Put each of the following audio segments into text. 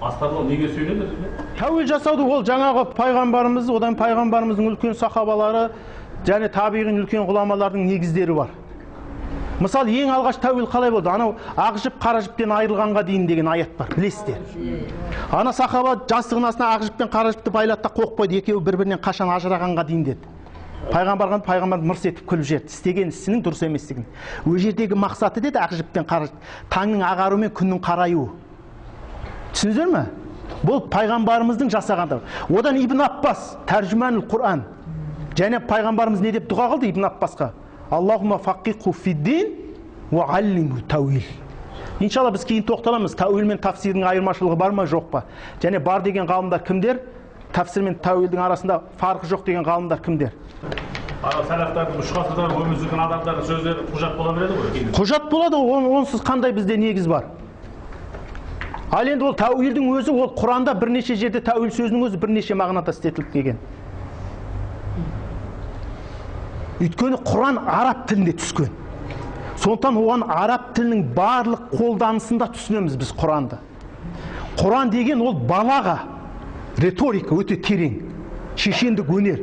Астарлау неге сүйенеді? Тәуил жасауды ол жаңағы пайғамбарымыз, одан пайғамбарымыздың үлкен сахабалары және табиғин үлкен ғұламалардың негіздері бар. Мысалы, ең алғаш тәуил қалай болды? Анау ақ жіп қара жіптен айырылғанға дейін деген аят бар, білесіздер. Ана сахаба жастығының астына ақ жіп пен қара жіпті байлады да қойып қойды, екеуі бір-бірінен қашан ажырағанға дейін деді. Пайғамбар пайғамбар мырс етіп күліп жіберді, істеген ісінің дұрыс еместігін. Ол жердегі мақсаты деді ақ жіп пен қара жіп, таңның ағаруы мен күннің қараюы. Түсіндіңіздер ме? Бұл пайғамбарымыздың жасағандығы. Одан Ибн Аббас, тәржіманул Құран. Және пайғамбарымыз не деп дұға қылды Ибн Аббасқа? Аллахумма фаққиху фиддин уа аллимху тауил. Иншалла біз кейін тоқталамыз. Тауил мен тафсирдің айырмашылығы бар ма, жоқ па? Және бар деген ғалымдар кімдер? Тафсир мен тауилдің арасында фарқы жоқ деген ғалымдар кімдер? Ана салафтардың үш ғасырдан өмір сүрген адамдардың сөздері құжат бола береді ғой. Құжат болады, онсыз қандай бізде негіз бар? Ал енді ол тәуилдің өзі, ол Құранда бірнеше жерде тәуил сөзінің өзі бірнеше мағынада істетіліп келген. Өйткені Құран араб тілінде түскен. Сондықтан оған араб тілінің барлық қолданысында түсінеміз біз Құранды. Құран деген ол балаға, риторика өте терең, шешендік өнер.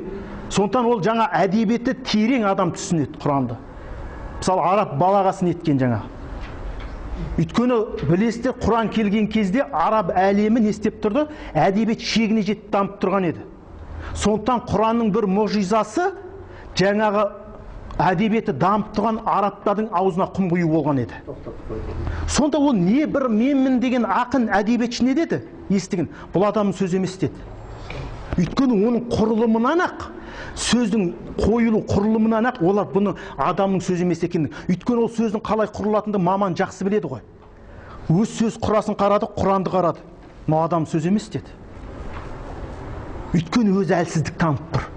Сондықтан ол жаңа әдебиетті терең адам түсінеді Құранды. Мысалы, араб балағасын еткен жаңа. Өйткені білесіздер, Құран келген кезде араб әлемі не істеп тұрды? Әдебиет шегіне жетіп дамып тұрған еді. Сондықтан Құранның бір мұғжизасы жаңағы әдебиеті дамып тұрған арабтардың аузына құм құю болған еді. Сонда ол не бір менмін деген ақын әдебиетші не деді? Естіген, бұл адамның сөзі емес деді. Өйткені оның құрылымынан ақ, сөздің қойылу құрылымынан ақ олар бұны адамның сөзі емес екенін. Өйткені ол сөздің қалай құрылатынын маман жақсы біледі ғой. Өз сөз құрасын қарады, Құранды қарады. Мынау адам сөзі емес деді. Өйткені өзі әлсіздік танытып тұр.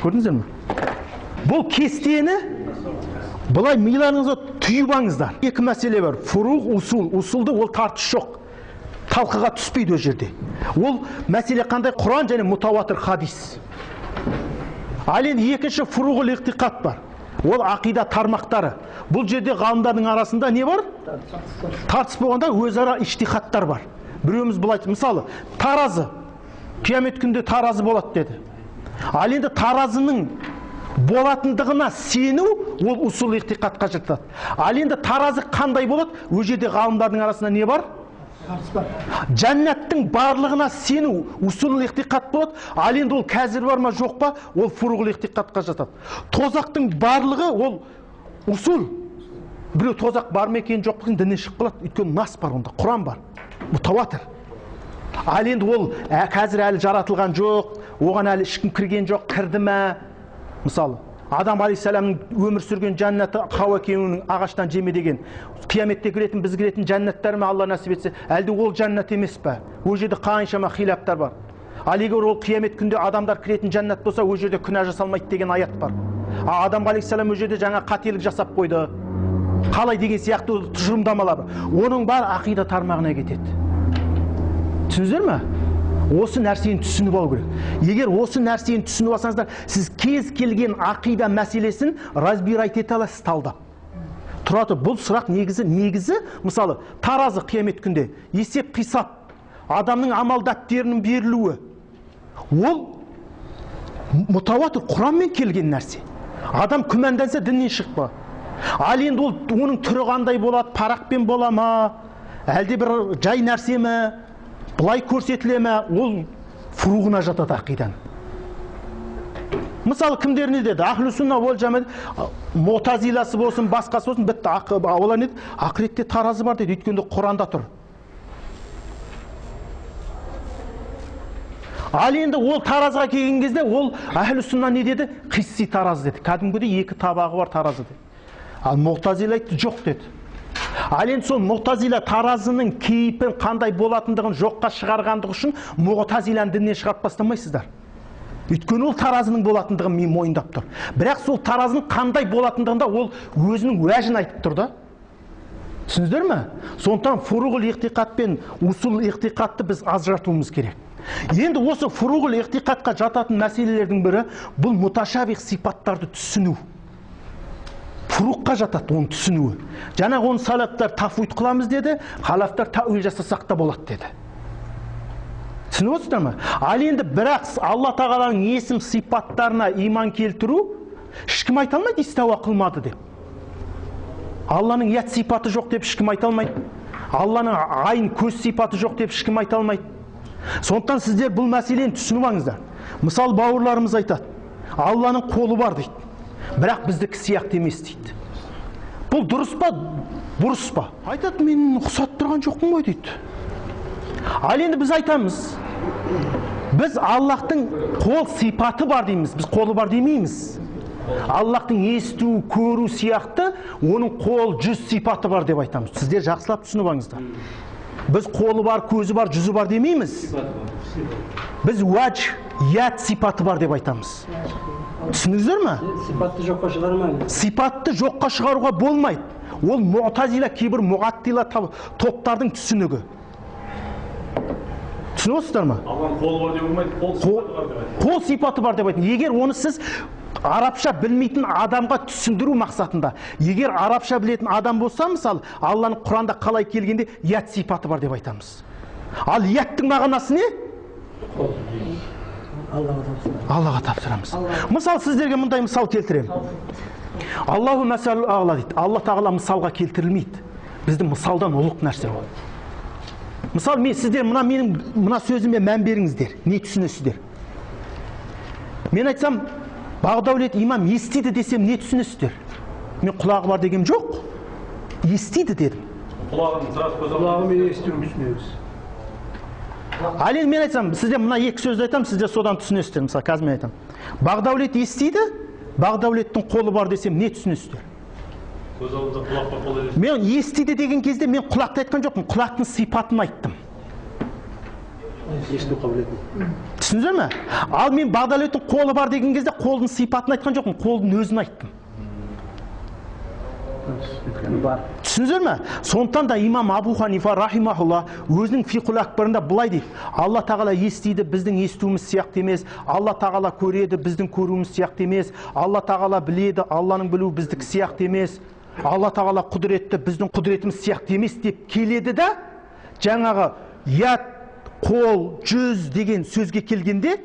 Көрдіңіздер ме? Бұл кестені былай миларыңызға түйіп алыңыздар. Екі мәселе бар. Фуруғ, усул. Усулды ол тартыс жоқ. Талқыға түспейді ол жерде. Ол мәселе қандай? Құран және мутауатир хадис. Ал енді екінші фуруғул иғтиқад бар. Ол ақида тармақтары. Бұл жерде ғалымдардың арасында не бар? Тартыс болғанда өзара ижтихадтар бар. Біреуміз былай, мысалы, таразы. Қиямет күнде таразы болады деді. Ал енді таразының болатындығына сену ол усул иғтиқадқа жатады. Ал енді таразы қандай болады? Ол жерде ғалымдардың арасында не бар? Жәннаттың барлығына сену усул иғтиқад болады. Ал енді ол қазір бар ма жоқ па? Ол фуруғул иғтиқадқа жатады. Тозақтың барлығы ол усул. Біреу тозақ бар ма екен жоқ па екен діннен шығып қалады. Өйткені нас бар онда, Құран бар, мутауатир. Ал енді ол қазір әлі жаратылған жоқ, оған әлі ешкім кірген жоқ, кірді ме? Мысалы, Адам алейхиссаламның өмір сүрген жәннаты Хауа екеуінің ағаштан жеме деген. Қияметте кіретін, біз кіретін жәннаттар ма Алла нәсіп етсе, әлде ол жәннат емес пе? Ол жерде қаншама хилафтар бар. Ал егер ол қиямет күнде адамдар кіретін жәннат болса, ол жерде күнә жасалмайды деген аят бар. А Адам алейхиссалам ол жерде жаңа қателік жасап қойды. Қалай деген сияқты тұжырымдамалар бар. Оның бәрі ақида тармағына кетеді. Түсіндіңіздер ме? Осы нәрсені түсініп алу керек. Егер осы нәрсені түсініп алсаңыздар, сіз кез келген ақида мәселесін разбирать ете аласыз, талдап. Тұрады, бұл сұрақ негізі, мысалы, таразы қиямет күнде, есеп қисап, адамның амал дәптерінің берілуі, ол мутауатир Құранмен келген нәрсе. Адам күмәнданса діннен шықпа. Ал енді ол оның түрі қандай болады, парақпен бола ма, әлде бір жай нәрсе ме, былай көрсетіле ме, ол фуруғына жатады ақидан. Мысалы, кімдер не деді? Ахлю сунна уал жамаа, мутазиласы болсын, басқасы болсын, бітті. Олар не деді? Ақыретте таразы бар деді, өйткені Құранда тұр. Ал енді ол таразыға келген кезде, ол ахлю сунна не деді? Қисси таразы деді. Кәдімгідей екі табағы бар таразы деді. Ал мутазила айтты, жоқ деді. Ал енді сол мутазила таразының кейпін қандай болатындығын жоққа шығарғандығы үшін мутазиланы діннен шығарып тастамайсыздар. Өйткені ол таразының болатындығын мен мойындап тұр. Бірақ сол таразының қандай болатындығында ол өзінің уәжін айтып тұр да. Түсіндіңіздер ме? Сондықтан фуруғул иғтиқад пен усул иғтиқадты біз ажыратуымыз керек. Енді осы фуруғул иғтиқадқа жататын мәселелердің бірі бұл муташабих сипаттарды түсіну. Фуруққа жатады оның түсінуі. Жаңағы оны салафтар тафуит қыламыз деді, халафтар тәуил жасасақ та болады деді. Түсініп отырсыздар ма? Ал енді бірақ Алла тағаланың есім сипаттарына иман келтіру ешкім айта алмайды истауа қылмады деп. Алланың ят сипаты жоқ деп ешкім айта алмайды. Алланың айын көз сипаты жоқ деп ешкім айта алмайды. Сондықтан сіздер бұл мәселені түсініп алыңыздар. Мысал бауырларымыз айтады, Алланың қолы бар дейді, бірақ біздікі сияқты емес дейді. Бұл дұрыс па, бұрыс па? Айтады, мен ұқсатып тұрған жоқпын ғой дейді. Ал енді біз айтамыз, біз Аллахтың қол сипаты бар дейміз, біз қолы бар демейміз. Аллахтың есту, көру сияқты оның қол, жүз сипаты бар деп айтамыз. Сіздер жақсылап түсініп алыңыздар. Біз қолы бар, көзі бар, жүзі бар демейміз. Біз уәж, ят сипаты бар деп айтамыз. Түсіндіңіздер ме? Сипатты жоққа шығармаймыз. Сипатты жоққа шығаруға болмайды. Ол муғтазила, кейбір муғаттила топтардың түсінігі. Түсініп отырсыздар ма? Алланың қолы бар деп болмайды, қол сипаты бар деп айтады. Қол сипаты бар деп айтады. Егер оны сіз арабша білмейтін адамға түсіндіру мақсатында, егер арабша білетін адам болса, мысалы, Алланың Құранда қалай келгенде ят сипаты бар деп айтамыз. Ал яттың мағынасы не? Аллаға тапсырамыз. Мысал сіздерге мындай мысал келтіремін. Аллаху мәсәлу ағла дейді. Алла тағала мысалға келтірілмейді. Біздің мысалдан ұлық нәрсе ол. Мысал мен сіздер мына менің мына сөзіме мән беріңіздер. Не түсінесіздер? Мен айтсам, Бағдәулет имам естиді десем не түсінесіздер? Мен құлағы бар дегем жоқ. Естиді дедім. Құлағын сразу көз Құлағымен естуін түсінеміз. Ал енді мен айтсам, сіздер мына екі сөзді айтам, сіздер содан түсінесіздер. Мысалы, қазір мен айтам. Бағдәулет естиді, Бағдәулеттің қолы бар десем не түсінесіздер? Көз алдында құлақ бар, қол елестейді. Мен естиді деген кезде мен құлақты айтқан жоқпын, құлақтың сипатын айттым. Есту қабілетін. Түсіндіңіздер ме? Ал мен Бағдәулеттің қолы бар деген кезде қолдың сипатын айтқан жоқпын, қолдың өзін айттым. Бар. Түсіндіңіздер ме? Сондықтан да имам Абу Ханифа рахимахулла өзінің фиқхул акбарында былай дейді: Алла тағала естиді, біздің естуіміз сияқты емес. Алла тағала көреді, біздің көруіміз сияқты емес. Алла тағала біледі, Алланың білуі біздікі сияқты емес. Алла тағала құдіретті, біздің құдіретіміз сияқты емес деп келеді да, жаңағы ят, қол, жүз деген сөзге келгенде,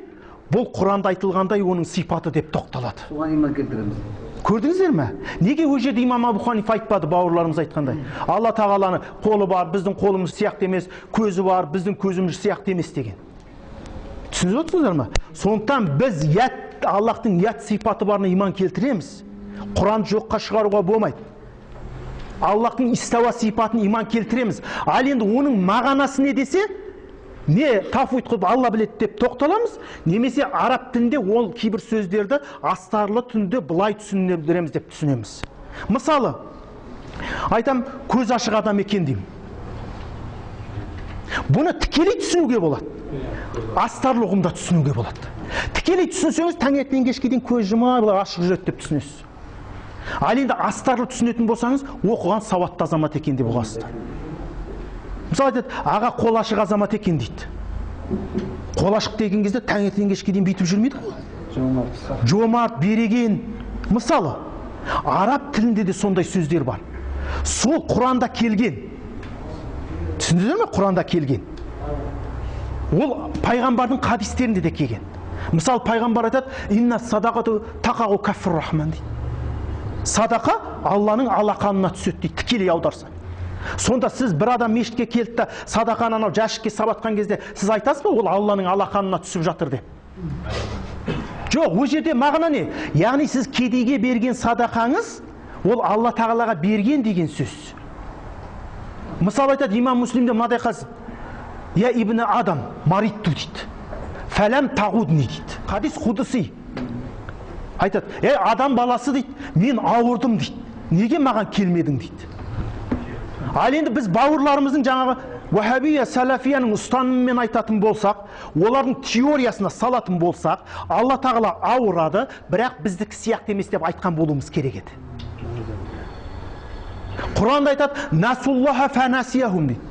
бұл Құранда айтылғандай оның сипаты деп тоқталады. Соған иман келтіреміз. Көрдіңіздер ме? Неге ол жерде имам Абу Ханифа айтпады, бауырларымыз айтқандай? Алла тағаланы қолы бар, біздің қолымыз сияқты емес, көзі бар, біздің көзіміз сияқты емес деген. Түсініп отырсыздар ма? Сондықтан біз ят, Аллахтың ят сипаты барына иман келтіреміз. Құран жоққа шығаруға болмайды. Аллахтың истауа сипатын иман келтіреміз. Ал енді оның мағынасы не десе, не тафуит қылып Алла біледі деп тоқталамыз, немесе араб тілінде ол кейбір сөздерді астарлы түрде былай түсіндіреміз деп түсінеміз. Мысалы, айтам, көз ашық адам екен деймін. Бұны тікелей түсінуге болады. Астарлы ұғымда түсінуге болады. Тікелей түсінсеңіз, таңертеңнен кешке дейін көз жұмай былай ашық жүреді деп түсінесіз. Ал енді астарлы түсінетін болсаңыз, оқыған сауатты азамат екен деп ұғасыздар. Мысалы айтады, аға қол ашық азамат екен дейді. Қол ашық деген кезде таңертеңнен кешке дейін бүйтіп жүрмейді ғой. Жомарт, береген. Мысалы, араб тілінде де сондай сөздер бар. Сол Құранда келген. Түсіндіңіздер ме? Құранда келген. Ол пайғамбардың хадистерінде де келген. Мысалы, пайғамбар айтады, «Инна садақату тақағу каффур рахман» дейді. Садақа Алланың алақанына түседі дейді, тікелей аударса. Сонда сіз бір адам мешітке келді да садақаны анау жәшікке сабатқан кезде сіз айтасыз ба, ол Алланың алақанына түсіп жатыр деп? Жоқ, ол жерде мағына не? Яғни сіз кедейге берген садақаңыз ол Алла тағалаға берген деген сөз. Мысалы айтады, имам Муслимде мынадай хадис: «Я ибн Адам маритту» дейді. «Фәләм тағудни» дейді. Хадис құдси. Айтады, «Ей адам баласы» дейді, «мен ауырдым» дейді. «Неге маған келмедің» дейді. Ал енді біз бауырларымыздың жаңағы уахабия, салафияның ұстанымымен айтатын болсақ, олардың теориясына салатын болсақ, Алла тағала ауырады, бірақ біздікі сияқты емес деп айтқан болуымыз керек еді. Құранда айтады, «Насуллаха фанасияхум» дейді.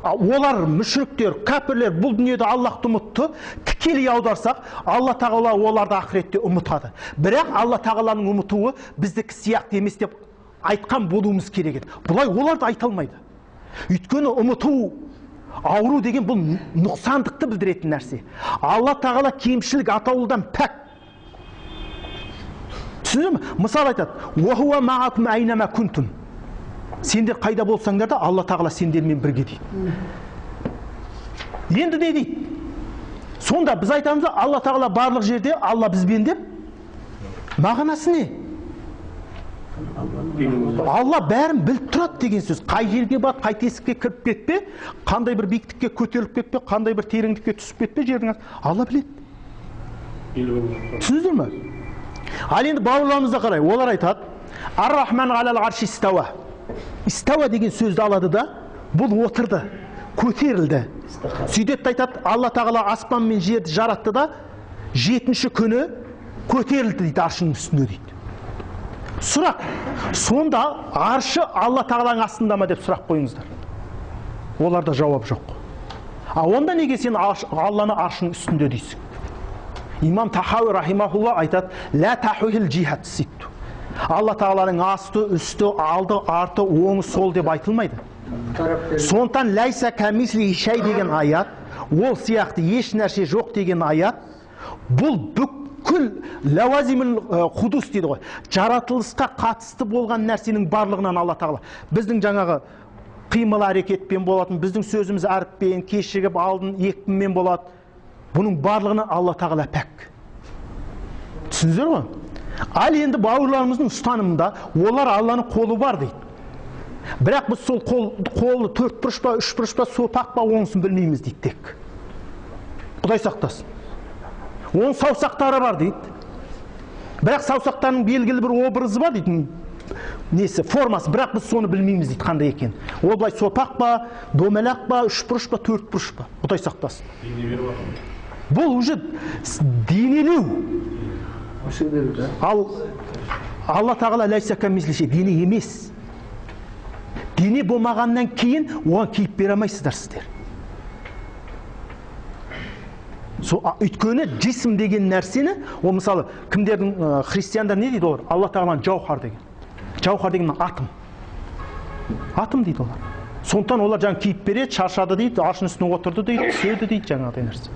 Олар мүшриктер, кәпірлер бұл дүниеде Аллахты ұмытты. Тікелей аударсақ, Алла тағала оларды ақыретте ұмытады. Бірақ Алла тағаланың ұмытуы біздікі сияқты емес деп айтқан болуымыз керек еді. Бұлай олар да айта алмайды. Өйткені ұмыту, ауру деген бұл нұқсандықты білдіретін нәрсе. Алла тағала кемшілік атаулыдан пәк. Түсіндіңіз бе? Мысал айтады: «Уа маакум айнама кунтум». Сендер қайда болсаңдар да Алла тағала сендермен бірге дейді. Енді не дейді? Сонда біз айтамыз, Алла тағала барлық жерде, Алла бізбен деп. Мағынасы не? Алла бәрін біліп тұрады деген сөз. Қай жерге бар, қай тесікке кіріп кетпе, қандай бір биіктікке көтеріліп кетпе, қандай бір тереңдікке түсіп кетпе жердің астына, Алла біледі. Түсіндіңіздер ме? Ал енді бауырларымызға қарай, олар айтады: Ар-Рахман алал арши истауа. Истауа деген сөзді алады да, бұл отырды, көтерілді. Сөйтеді айтады, Алла тағала аспан мен жерді жаратты да, 7-ші күні көтерілді дейді, аршының үстіне дейді. Сұрақ, сонда аршы Алла тағаланың астында ма деп сұрақ қойыңыздар. Оларда жауап жоқ. А онда неге сен Алланы аршының үстінде дейсің? Имам Тахауи рахимахулла айтады: «Ла тахуил джихад ситту». Алла тағаланың асты, үсті, алды, арты, оңы, сол деп айтылмайды. Сондықтан ләйса кәмислихи шәй деген аят, ол сияқты еш нәрсе жоқ деген аят, бұл бүкіл лауазимул худус дейді ғой. Жаратылысқа қатысты болған нәрсенің барлығынан Алла тағала. Біздің жаңағы қимыл әрекетпен болатын, біздің сөзіміз әріппен, кешігіп, алдын, екпінмен болады. Бұның барлығынан Алла тағала пәк. Түсіндіңіздер ғой? Ал енді бауырларымыздың ұстанымында олар Алланың қолы бар дейді. Бірақ біз сол қолы төрт бұрыш па, үш бұрыш па, сопақ па, онысын білмейміз дейді тек. Құдай сақтасын. Оның саусақтары бар дейді. Бірақ саусақтарының белгілі бір образы бар дейді, несі, формасы, бірақ біз соны білмейміз дейді қандай екен. Ол былай сопақ па, домалақ па, үш бұрыш па, төрт бұрыш па, Құдай сақтасын. Бұл уже денелеу. Ал Алла тағала ләйсә кәмислихи дене емес. Дене болмағаннан кейін оған кейіп бере алмайсыздар сіздер. Өйткені жисм деген нәрсені, ол мысалы кімдердің, христиандар не дейді олар? Алла тағаланың жаухар деген. Жаухар деген атом. Атом дейді олар. Сондықтан олар жаңа кейіп береді, шаршады дейді, аршының үстіне отырды дейді, түседі дейді жаңағыдай нәрсе.